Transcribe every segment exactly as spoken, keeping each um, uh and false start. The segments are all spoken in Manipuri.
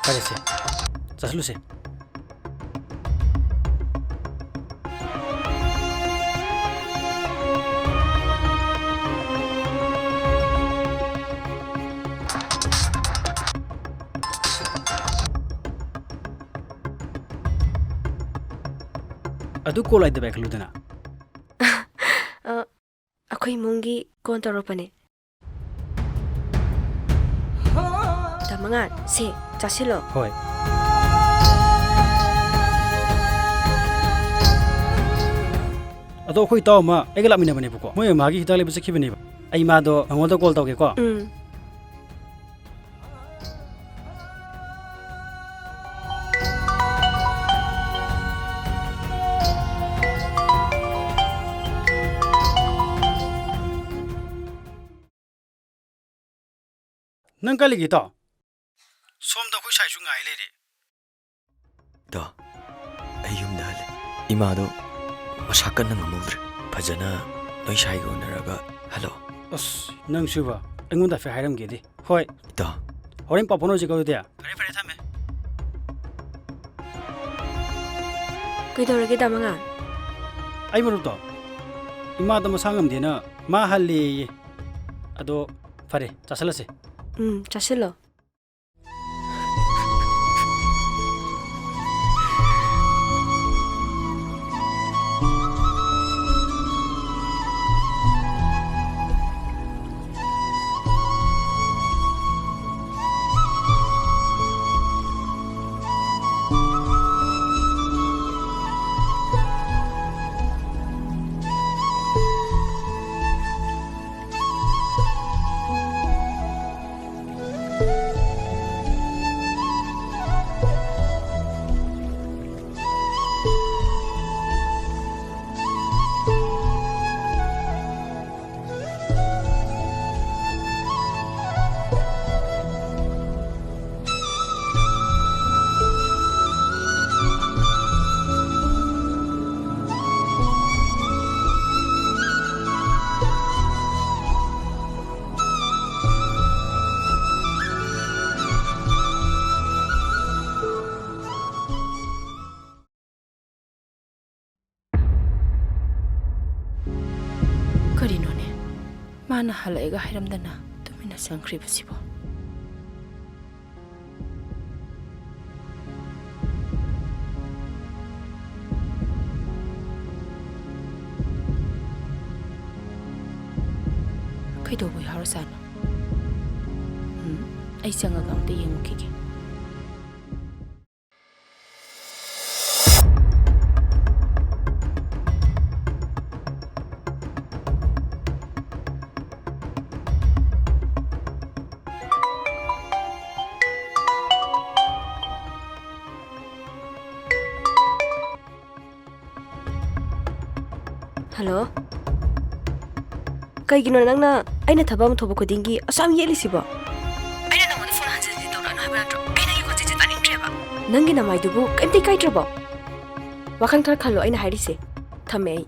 ꯐꯔꯦꯁꯦ, ꯆꯠꯁꯤꯜꯂꯨꯁꯦ꯫ ꯑꯗꯨ call ꯂꯥꯛꯏꯗꯣ ꯄꯥꯏꯈꯠꯂꯨꯗꯅ꯫ ꯑ, ꯑꯩꯈꯣꯏ ꯏꯃꯨꯡꯒꯤ call ꯇꯧꯔꯛꯄꯅꯦ꯫ ꯗꯥ ꯃꯉꯥꯜ, ꯁꯦ, ꯆꯥꯁꯤꯜꯂꯣ꯫ ꯍꯣꯏ꯫ ꯑꯗꯣ ꯑꯩꯈꯣꯏ ꯏꯇꯥꯎ ꯑꯃ ꯑꯩꯒ ꯂꯥꯛꯃꯤꯟꯅꯕꯅꯦꯕꯀꯣ, ꯃꯣꯏ ꯃꯃꯥꯒꯤ ꯍꯤꯗꯥꯛ ꯂꯩꯕ ꯆꯠꯈꯤꯕꯅꯦꯕ꯫ ꯑꯩ ꯃꯥꯗꯣ ꯅꯉꯣꯟꯗ call ꯇꯧꯒꯦꯀꯣ꯫ ꯎꯝ꯫ ꯅꯪ ꯀꯥꯏ ꯂꯩꯒꯦ, ꯏꯇꯥꯎ? ꯁꯣꯝꯗ ꯑꯩꯈꯣꯏ ꯁꯥꯏꯁꯨ ꯉꯥꯏ ꯂꯩꯔꯦ꯫ ꯏꯇꯥꯎ, ꯑꯩ ꯌꯨꯝꯗ ꯍꯜꯂꯦ꯫ ꯏꯃꯥꯗꯣ ꯃꯁꯥ ꯀꯟꯅ ꯉꯝꯍꯧꯗ꯭ꯔꯦ꯫ ꯐꯖꯅ ꯅꯣꯏ ꯁꯥꯏꯒ ꯎꯅꯔꯒ ꯍꯜꯂꯛꯑꯣ꯫ ꯑꯁ, ꯅꯪꯁꯤꯕ, ꯑꯩꯉꯣꯟꯗ ꯍꯥꯏꯐꯦꯠ ꯍꯥꯏꯔꯝꯒꯦꯗꯤ꯫ ꯍꯣꯏ꯫ ꯏꯇꯥꯎ꯫ ꯍꯣꯔꯦꯟ ꯄꯥꯎ ꯐꯥꯎꯅꯔꯁꯤꯀꯣ ꯑꯗꯨꯗꯤ꯫ ꯐꯔꯦ, ꯐꯔꯦ, ꯊꯝꯃꯦ꯫ ꯀꯩꯗꯧꯔꯒꯦ, ꯗꯥ ꯃꯉꯥꯜ? ꯑꯩ ꯃꯔꯨꯞꯇꯣ, ꯏꯃꯥꯗꯣ ꯃꯁꯥ ꯉꯝꯗꯦꯅ ꯃꯥ ꯍꯜꯂꯦꯌꯦ꯫ ꯑꯗꯣ ꯐꯔꯦ, ꯆꯥꯁꯤꯜꯂꯁꯦ꯫ ꯎꯝ, ꯆꯥꯁꯤꯜꯂꯣ꯫ ꯀꯔꯤꯅꯣꯅꯦ? ꯃꯥꯅ ꯍꯜꯂꯛꯑꯦꯒ ꯍꯥꯏꯔꯝꯗꯅ ꯇꯨꯃꯤꯟꯅ ꯆꯪꯈ꯭ꯔꯤꯕꯁꯤꯕꯣ? ꯀꯩꯗꯧꯕ ꯌꯥꯎꯔꯖꯥꯠꯅꯣ? ꯎꯝ, ꯑꯩ ꯆꯪꯉꯒ ꯑꯝꯇ ꯌꯦꯡꯉꯨꯈꯤꯒꯦ꯫ ꯍꯜꯂꯣ? ꯀꯩꯒꯤꯅꯣ ꯅꯪꯅ ꯑꯩꯅ ꯊꯕꯛ ꯑꯃ ꯊꯣꯛꯄ ꯈꯨꯗꯤꯡꯒꯤ ꯑꯁꯨꯛ ꯌꯥꯝ ꯌꯦꯠꯂꯤꯁꯤꯕꯣ? ꯑꯩꯅ ꯅꯪꯉꯣꯟꯗ ꯐꯣꯟ ꯍꯟꯖꯤꯟ ꯍꯟꯖꯤꯟ ꯇꯧꯔꯛꯑꯅꯨ ꯍꯥꯏꯕ ꯅꯠꯇ꯭ꯔꯣ? ꯑꯩ ꯅꯪꯒꯤ ꯈꯣꯟꯖꯦꯜꯁꯦ ꯇꯥꯅꯤꯡꯗ꯭ꯔꯦꯕ꯫ ꯅꯪꯒꯤ ꯅꯃꯥꯏꯗꯨꯕꯨ ꯀꯩꯝꯇ ꯏꯀꯥꯏꯗ꯭ꯔꯕꯣ? ꯋꯥꯈꯜ ꯈꯔ ꯈꯜꯂꯣ, ꯑꯩꯅ ꯍꯥꯏꯔꯤꯁꯦ꯫ ꯊꯝꯃꯦ ꯑꯩ꯫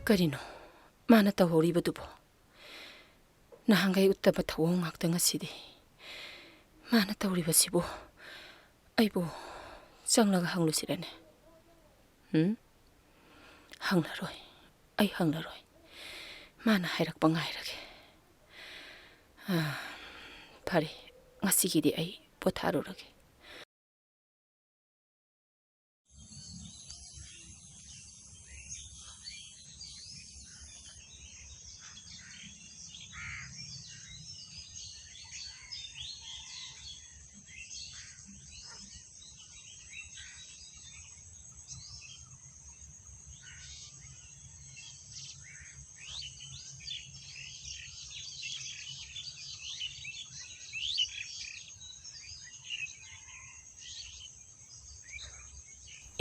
ꯀꯔꯤꯅꯣ ꯃꯥꯅ ꯇꯧꯍꯧꯔꯤꯕꯗꯨꯕꯣ? ꯅꯍꯥꯟꯈꯩ ꯎꯠꯇꯕ ꯊꯧꯑꯣꯡ ꯉꯥꯛꯇ ꯉꯁꯤꯗꯤ꯫ ꯃꯥꯅ ꯇꯧꯔꯤꯕꯁꯤꯕꯨ ꯑꯩꯕꯨ ꯆꯪꯂꯒ ꯍꯪꯂꯨꯁꯤꯔꯅꯦ? ꯎꯝ? ꯍꯪꯂꯔꯣꯏ꯫ ꯑꯩ ꯍꯪꯂꯔꯣꯏ꯫ ꯃꯥꯅ ꯍꯥꯏꯔꯛꯄ ꯉꯥꯏꯔꯒꯦ꯫ ꯑꯥ, ꯐꯔꯦ, ꯉꯁꯤꯒꯤꯗꯤ ꯑꯩ ꯄꯣꯊꯥꯔꯨꯔꯒꯦ꯫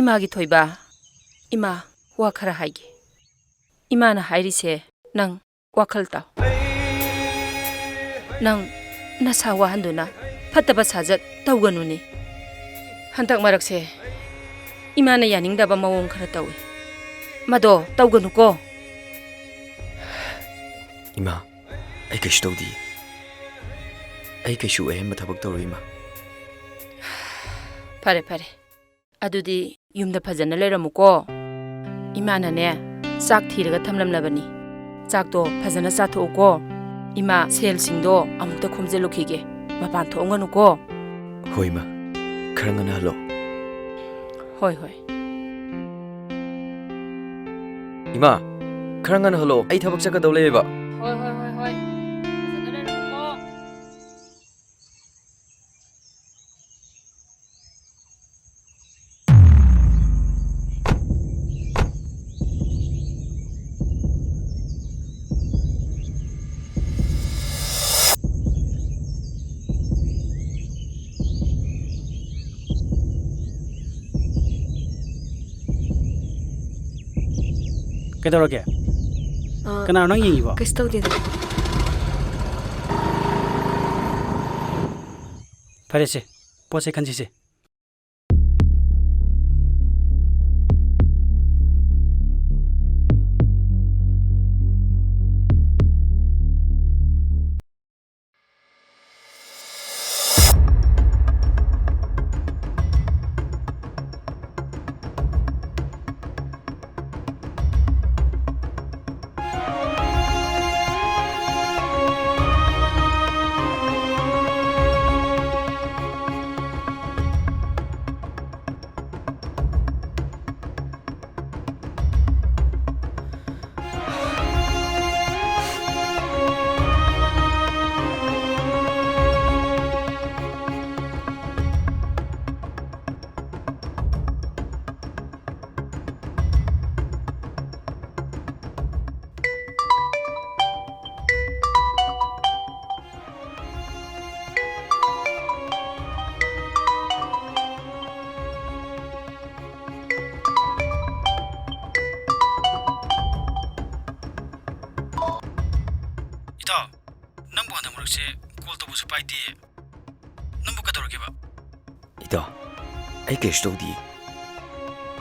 ꯏꯃꯥꯒꯤ ꯊꯣꯏꯕ, ꯏꯃꯥ, ꯋꯥ ꯈꯔ ꯍꯥꯏꯒꯦ꯫ ꯏꯃꯥꯅ ꯍꯥꯏꯔꯤꯁꯦ ꯅꯪ ꯋꯥꯈꯜ ꯇꯥꯎ꯫ ꯅꯪ ꯅꯁꯥ ꯋꯥꯍꯟꯗꯨꯅ ꯐꯠꯇꯕ ꯁꯥꯖꯠ ꯇꯧꯒꯅꯨꯅꯦ꯫ ꯍꯟꯗꯛ ꯃꯔꯛꯁꯦ ꯏꯃꯥꯅ ꯌꯥꯅꯤꯡꯗꯕ ꯃꯑꯣꯡ ꯈꯔ ꯇꯧꯏ꯫ ꯃꯗꯣ ꯇꯧꯒꯅꯨꯀꯣ꯫ ꯏꯃꯥ, ꯑꯩ ꯀꯩꯁꯨ ꯇꯧꯗꯤꯌꯦ꯫ ꯑꯩ ꯀꯩꯁꯨ ꯑꯍꯦꯟꯕ ꯊꯕꯛ ꯇꯧꯔꯣꯏ, ꯏꯃꯥ꯫ ꯐꯔꯦ, ꯐꯔꯦ꯫ ꯑꯗꯨꯗꯤ ꯌꯨꯝꯗ ꯐꯖꯅ ꯂꯩꯔꯝꯃꯨꯀꯣ꯫ ꯏꯃꯥꯅꯅꯦ, ꯆꯥꯛ ꯊꯤꯔꯒ ꯊꯝꯂꯝꯂꯕꯅꯤ꯫ ꯆꯥꯛꯇꯣ ꯐꯖꯅ ꯆꯥꯊꯣꯛꯎꯀꯣ꯫ ꯏꯃꯥ, ꯁꯦꯜꯁꯤꯡꯗꯣ ꯑꯃꯨꯛꯇ ꯈꯣꯝꯖꯤꯜꯂꯨꯈꯤꯒꯦ꯫ ꯃꯄꯥꯟ ꯊꯣꯛꯑꯝꯒꯅꯨꯀꯣ꯫ ꯍꯣꯏ, ꯏꯃꯥ꯫ ꯈꯔ ꯉꯟꯅ ꯍꯜꯂꯣ꯫ ꯍꯣꯏ, ꯍꯣꯏ꯫ ꯏꯃꯥ, ꯈꯔ ꯉꯟꯅ ꯍꯜꯂꯣ꯫ ꯑꯩ ꯊꯕꯛ ꯆꯠꯀꯗꯧ ꯂꯩꯌꯦꯕ꯫ ꯍꯣꯏ, ꯍꯣꯏ, ꯍꯣꯏ, ꯍꯣꯏ꯫ ꯐꯖꯅ ꯂꯩꯔꯝꯃꯨꯀꯣ꯫ ꯀꯩꯗꯧꯔꯒꯦ? ꯑ, ꯀꯅꯥꯅꯣ ꯅꯪ ꯌꯦꯡꯉꯤꯕꯣ? ꯀꯩꯁꯨ ꯇꯧꯗꯦꯗ꯫ ꯐꯔꯦꯁꯦ, ꯄꯣꯠꯁꯦ ꯈꯟꯁꯤꯁꯦ꯫ ꯅꯪꯕꯨ ꯍꯟꯗꯛ ꯃꯔꯛꯁꯦ ꯀꯣꯜ ꯇꯧꯕꯁꯨ ꯄꯥꯏꯗꯦ꯫ ꯅꯪꯕꯨ ꯀꯩꯗꯧꯔꯒꯦꯕ? ꯏꯇꯥꯎ, ꯑꯩ ꯀꯩꯁꯨ ꯇꯧꯗꯤꯌꯦ꯫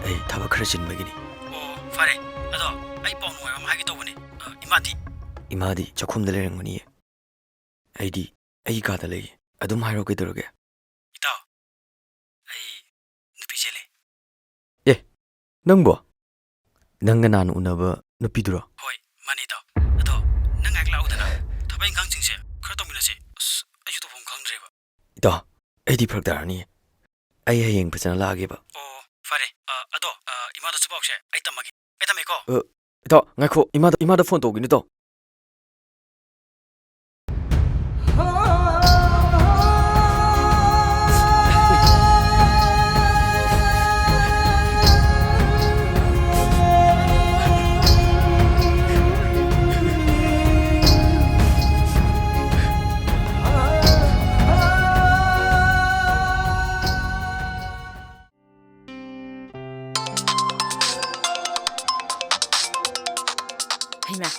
ꯑꯩ ꯊꯕꯛ ꯈꯔ ꯆꯤꯟꯕꯒꯤꯅꯤ꯫ ꯑꯣ, ꯐꯔꯦ꯫ ꯑꯗꯣ ꯑꯩ ꯄꯥꯎ ꯅꯨꯡꯉꯥꯏꯕ ꯑꯃ ꯍꯥꯏꯒꯦ ꯇꯧꯕꯅꯤ꯫ ꯑ, ꯏꯃꯥꯗꯤ? ꯏꯃꯥꯗꯤ ꯆꯥꯛꯈꯨꯝꯗ ꯂꯩꯔꯝꯒꯅꯤꯌꯦ꯫ ꯑꯩꯗꯤ ꯑꯩꯒꯤ ꯀꯥꯗ ꯂꯩꯌꯦ꯫ ꯑꯗꯨꯝ ꯍꯥꯏꯔꯣ, ꯀꯩꯗꯧꯔꯒꯦ? ꯏꯇꯥꯎ, ꯑꯩ ꯅꯨꯄꯤ ꯆꯦꯜꯂꯦ꯫ ꯑꯦ, ꯅꯪꯕꯣ? ꯅꯪꯒ ꯅꯍꯥꯟ ꯎꯅꯕ ꯅꯨꯄꯤꯗꯨꯔꯣ? ꯍꯣꯏ, ꯃꯥꯅꯦ ꯏꯇꯥꯎ꯫ ꯑꯗꯣ ꯅꯪ ꯉꯥꯏꯍꯥꯛ ꯂꯥꯛꯎꯗꯅ꯫ ꯊꯕꯛ ꯏꯪꯈꯥꯡꯁꯤꯡꯁꯦ ꯈꯔ ꯇꯧꯃꯤꯟꯅꯁꯦ꯫ ꯑꯁ, ꯑꯩꯁꯨ ꯇꯧꯐꯝ ꯈꯪꯗ꯭ꯔꯦꯕ꯫ ꯏꯇꯥꯎ, ꯑꯩꯗꯤ ꯐꯔꯛ ꯇꯥꯔꯅꯤ꯫ ꯑꯩ ꯍꯌꯦꯡ ꯐꯖꯅ ꯂꯥꯛꯑꯒꯦꯕ꯫ ꯑꯣ, ꯐꯔꯦ꯫ ꯑ, ꯑꯗꯣ, ꯑ, ꯏꯃꯥꯗꯁꯨ ꯄꯥꯎꯁꯦ ꯑꯩ ꯇꯝꯃꯒꯦ꯫ ꯑꯩ ꯇꯝꯃꯦꯀꯣ꯫ ꯑ, ꯏꯇꯥꯎ, ꯉꯥꯏꯈꯣ꯫ ꯏꯃꯥꯗ, ꯏꯃꯥꯗ ꯐꯣꯟ ꯇꯧꯈꯤꯅꯨ, ꯏꯇꯥꯎ꯫ ꯍꯩꯃꯥ,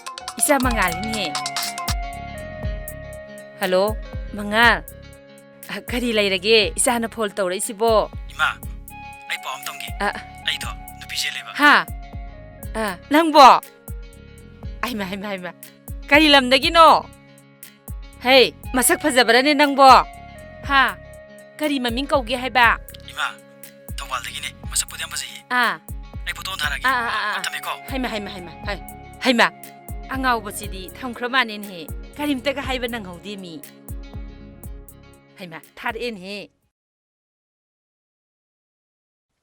ꯏꯆꯥ ꯃꯉꯥꯜꯅꯤꯅꯦ꯫ ꯍꯜꯂꯣ, ꯃꯉꯥꯜ꯫ ꯑ, ꯀꯔꯤ ꯂꯩꯔꯒꯦ? ꯏꯆꯥꯅ ꯐꯣꯟ ꯇꯧꯔꯛꯏꯁꯤꯕꯣ? ꯏꯃꯥ, ꯑꯩ ꯄꯥꯎ ꯑꯃ ꯇꯝꯒꯦ꯫ ꯑ꯫ ꯑꯩꯗꯣ ꯅꯨꯄꯤ ꯆꯦꯜꯂꯦꯕ꯫ ꯍꯥ? ꯑ, ꯅꯪꯕꯣ? ꯍꯩꯃꯥ, ꯍꯩꯃꯥ, ꯍꯩꯃꯥ꯫ ꯀꯔꯤ ꯂꯝꯗꯒꯤꯅꯣ? ꯍꯩ, ꯃꯁꯛ ꯐꯖꯕ꯭ꯔꯅꯦ ꯅꯪꯕꯣ? ꯍꯥ? ꯀꯔꯤ ꯃꯃꯤꯡ ꯀꯧꯒꯦ ꯍꯥꯏꯕ? ꯏꯃꯥ, ꯊꯧꯕꯥꯜꯗꯒꯤꯅꯦ꯫ ꯃꯁꯛꯄꯨꯗꯤ ꯌꯥꯝ ꯐꯖꯩꯌꯦ꯫ ꯑꯥ꯫ ꯑꯩ ꯐꯣꯇꯣ ꯑꯃ ꯊꯥꯔꯛꯑꯒꯦ꯫ ꯑꯥ, ꯑꯥ, ꯑꯥ, ꯑꯥ꯫ ꯊꯝꯃꯦꯀꯣ꯫ ꯍꯩꯃꯥ, ꯍꯩꯃꯥ, ꯍꯩꯃꯥ, ꯍꯩ, ꯍꯩꯃꯥ꯫ ꯑꯉꯥꯎꯕꯁꯤꯗꯤ ꯊꯝꯈ꯭ꯔ ꯃꯥꯅꯦꯅꯦꯍꯦ꯫ ꯀꯔꯤꯝꯇꯒ ꯍꯥꯏꯕ ꯅꯪꯍꯧꯗꯦ ꯃꯤ꯫ ꯍꯩꯃꯥ, ꯊꯥꯔꯛꯑꯦꯅꯦꯍꯦ꯫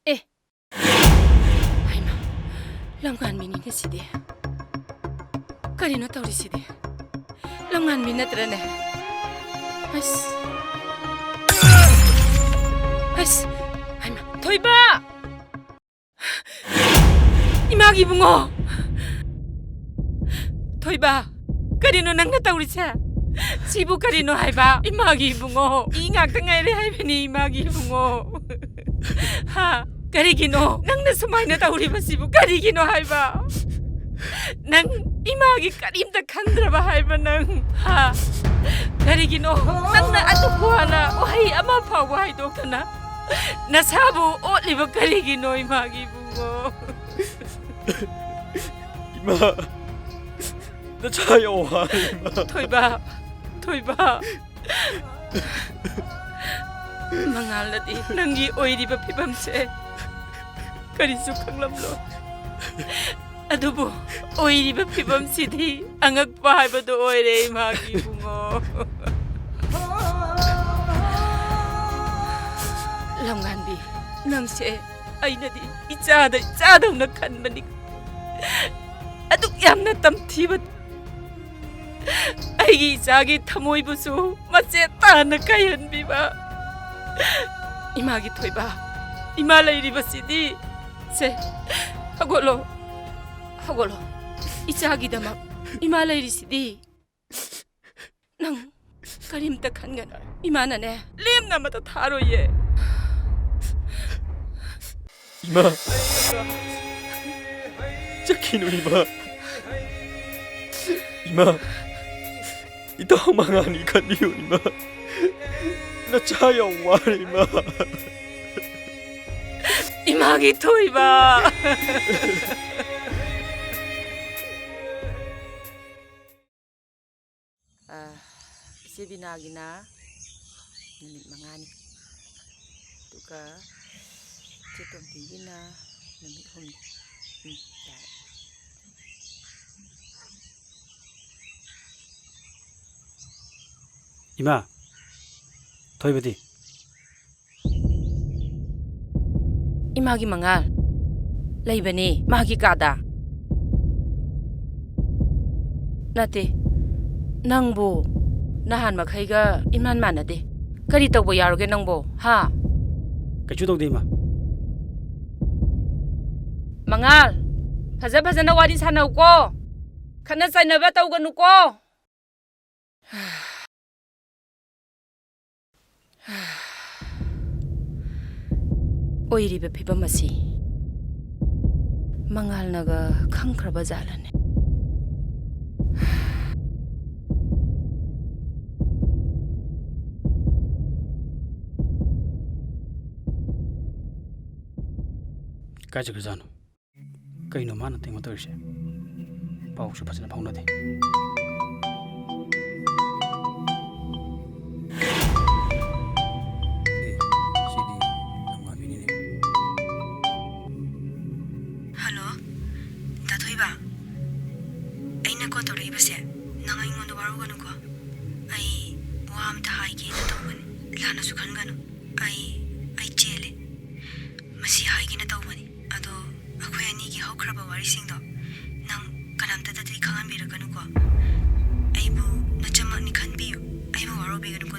ꯑꯦ! ꯍꯩꯃꯥ, ꯂꯝꯉꯥꯟꯕꯤꯅꯤꯅꯦ ꯁꯤꯗꯤ꯫ ꯀꯔꯤꯅꯣ ꯇꯧꯔꯤꯁꯤꯗꯤ? ꯂꯝꯉꯥꯟꯕꯤ ꯅꯠꯇ꯭ꯔꯅꯦ? ꯑꯁ! ꯑꯁ! ꯍꯩꯃꯥ, ꯊꯣꯏꯕ! ꯏꯃꯥꯒꯤ ꯏꯕꯨꯡꯉꯣ! ꯊꯣꯏꯕ, ꯀꯔꯤꯅꯣ ꯅꯪꯅ ꯇꯧꯔꯤꯁꯦ? ꯁꯤꯕꯨ ꯀꯔꯤꯅꯣ ꯍꯥꯏꯕ? ꯏꯃꯥꯒꯤ ꯏꯕꯨꯡꯉꯣ, ꯏ ꯉꯥꯛꯇ ꯉꯥꯏꯔꯦ ꯍꯥꯏꯕꯅꯤ, ꯏꯃꯥꯒꯤ ꯏꯕꯨꯡꯉꯣ꯫ ꯍꯥ? ꯀꯔꯤꯒꯤꯅꯣ ꯅꯪꯅ ꯁꯨꯃꯥꯏꯅ ꯇꯧꯔꯤꯕꯁꯤꯕꯨ? ꯀꯔꯤꯒꯤꯅꯣ ꯍꯥꯏꯕ? ꯅꯪ ꯏꯃꯥꯒꯤ ꯀꯔꯤꯝꯇ ꯈꯟꯗ꯭ꯔꯕ ꯍꯥꯏꯕ ꯅꯪ? ꯍꯥ? ꯀꯔꯤꯒꯤꯅꯣ ꯅꯪꯅ ꯑꯗꯨꯛ ꯋꯥꯅ ꯋꯥꯍꯩ ꯑꯃ ꯐꯥꯎꯕ ꯍꯥꯏꯗꯣꯛꯇꯅ ꯅꯁꯥꯕꯨ ꯑꯣꯠꯂꯤꯕ ꯀꯔꯤꯒꯤꯅꯣ, ꯏꯃꯥꯒꯤ ꯏꯕꯨꯡꯉꯣ? ꯏꯃꯥ, ꯅꯆꯥ ꯌꯥꯝ ꯋꯥꯔꯦ, ꯏꯃꯥ꯫ ꯊꯣꯏꯕ, ꯊꯣꯏꯕ꯫ ꯃꯉꯥꯜꯅꯗꯤ ꯅꯪꯒꯤ ꯑꯣꯏꯔꯤꯕ ꯐꯤꯕꯝꯁꯦ ꯀꯔꯤꯁꯨ ꯈꯪꯂꯝꯂꯣꯏ꯫ ꯑꯗꯨꯕꯨ ꯑꯣꯏꯔꯤꯕ ꯐꯤꯕꯝꯁꯤꯗꯤ ꯑꯉꯛꯄ ꯍꯥꯏꯕꯗꯨ ꯑꯣꯏꯔꯦ, ꯏꯃꯥꯒꯤ ꯏꯕꯨꯡꯉꯣ꯫ ꯂꯝꯉꯥꯟꯕꯤ, ꯅꯪꯁꯦ ꯑꯩꯅꯗꯤ ꯏꯆꯥꯗ ꯏꯆꯥꯗꯧꯅ ꯈꯟꯕꯅꯤ꯫ ꯑꯗꯨꯛ ꯌꯥꯝꯅ ꯇꯝꯊꯤꯕ ꯑꯩꯒꯤ ꯏꯆꯥꯒꯤ ꯊꯃꯣꯏꯕꯨꯁꯨ ꯃꯆꯦꯠ ꯇꯥꯅ ꯀꯥꯏꯍꯟꯕꯤꯕ꯫ ꯏꯃꯥꯒꯤ ꯊꯣꯏꯕ, ꯏꯃꯥ ꯂꯩꯔꯤꯕꯁꯤꯗꯤ꯫ ꯁꯦ, ꯍꯧꯒꯠꯂꯣ, ꯍꯧꯒꯠꯂꯣ꯫ ꯏꯆꯥꯒꯤꯗꯃꯛ ꯏꯃꯥ ꯂꯩꯔꯤꯁꯤꯗꯤ꯫ ꯅꯪ ꯀꯔꯤꯝꯇ ꯈꯟꯒꯅꯨ꯫ ꯏꯃꯥꯅꯅꯦ, ꯂꯦꯝꯅ ꯑꯃꯠꯇ ꯊꯥꯔꯣꯏꯌꯦ꯫ ꯏꯃꯥ, ꯆꯠꯈꯤꯅꯨ, ꯏꯃꯥ꯫ ꯏꯃꯥ, ꯏꯇꯥꯎ ꯃꯉꯥꯅꯤ ꯈꯟꯕꯤꯌꯨ, ꯏꯃꯥ꯫ ꯅꯆꯥ ꯌꯥꯝ ꯋꯥꯔꯦ, ꯏꯃꯥ꯫ ꯏꯃꯥꯒꯤ ꯊꯣꯏꯕ꯫ ꯑ, ꯏꯆꯦ ꯕꯤꯅꯥꯒꯤꯅ ꯅꯨꯃꯤꯠ ꯃꯉꯥꯅꯤ, ꯑꯗꯨꯒ ꯏꯆꯦ ꯇꯣꯝꯕꯤꯒꯤꯅ ꯅꯨꯃꯤꯠ ꯍꯨꯝꯅꯤ꯫ ꯎꯝ, ꯌꯥꯔꯦ꯫ ꯏꯃꯥ, ꯊꯣꯏꯕꯗꯤ? ꯏꯃꯥꯒꯤ ꯃꯉꯥꯜ ꯂꯩꯕꯅꯤ ꯃꯥꯒꯤ ꯀꯥꯗ꯫ ꯅꯠꯇꯦ, ꯅꯪꯕꯨ ꯅꯍꯥꯟ ꯃꯈꯩꯒ ꯏꯃꯥꯟ ꯃꯥꯟꯅꯗꯦ꯫ ꯀꯔꯤ ꯇꯧꯕ ꯌꯥꯎꯔꯒꯦ ꯅꯪꯕꯨ, ꯍꯥ? ꯀꯩꯁꯨ ꯇꯧꯗꯦ, ꯏꯃꯥ꯫ ꯃꯉꯥꯜ, ꯐꯖ ꯐꯖꯅ ꯋꯥꯔꯤ ꯁꯥꯟꯅꯧꯀꯣ꯫ ꯈꯠꯅ ꯆꯩꯅꯕ ꯇꯧꯒꯅꯨꯀꯣ꯫ ꯑꯣꯏꯔꯤꯕ ꯐꯤꯕꯝ ꯑꯁꯤ ꯃꯉꯥꯜꯅꯒ ꯈꯪꯈ꯭ꯔꯕ ꯖꯥꯠꯂꯅꯦ? ꯀꯥꯏ ꯆꯠꯈ꯭ꯔꯖꯥꯠꯅꯣ? ꯀꯩꯅꯣ ꯃꯥꯅ ꯑꯩꯉꯣꯟꯗ ꯇꯧꯔꯤꯁꯦ? ꯄꯥꯎꯁꯨ ꯐꯖꯅ ꯐꯥꯎꯅꯗꯦ꯫ ꯑꯦ, ꯁꯤꯗꯤ ꯅꯃꯥꯟꯅꯕꯤꯅꯤꯅꯦ꯫ ꯍꯜꯂꯣ, ꯗꯥ ꯊꯣꯏꯕ꯫ ꯑꯩꯅ ꯀꯣꯜ ꯇꯧꯔꯛꯏꯕꯁꯦ ꯅꯪ ꯑꯩꯉꯣꯟꯗ ꯋꯥꯔꯧꯒꯅꯨꯀꯣ꯫ ꯑꯩ ꯋꯥ ꯑꯝꯇ ꯍꯥꯏꯒꯦꯅ ꯇꯧꯕꯅꯤ꯫ ꯂꯥꯟꯅꯁꯨ ꯈꯟꯒꯅꯨ꯫ ꯑꯩ, ꯑꯩ ꯆꯦꯜꯂꯦ꯫ ꯃꯁꯤ ꯍꯥꯏꯒꯦꯅ ꯇꯧꯕꯅꯤ꯫ ꯑꯗꯣ ꯑꯩꯈꯣꯏ ꯑꯅꯤꯒꯤ ꯍꯧꯈ꯭ꯔꯕ ꯋꯥꯔꯤꯁꯤꯡꯗꯣ ꯅꯪ ꯀꯅꯥꯝꯇꯗꯗꯤ ꯈꯪꯍꯟꯕꯤꯔꯛꯀꯅꯨꯀꯣ꯫ ꯑꯩꯕꯨ ꯅꯆꯝꯃꯛꯅꯤ ꯈꯟꯕꯤꯌꯨ꯫ ꯑꯩꯕꯨ ꯋꯥꯔꯧꯕꯤꯒꯅꯨꯀꯣ꯫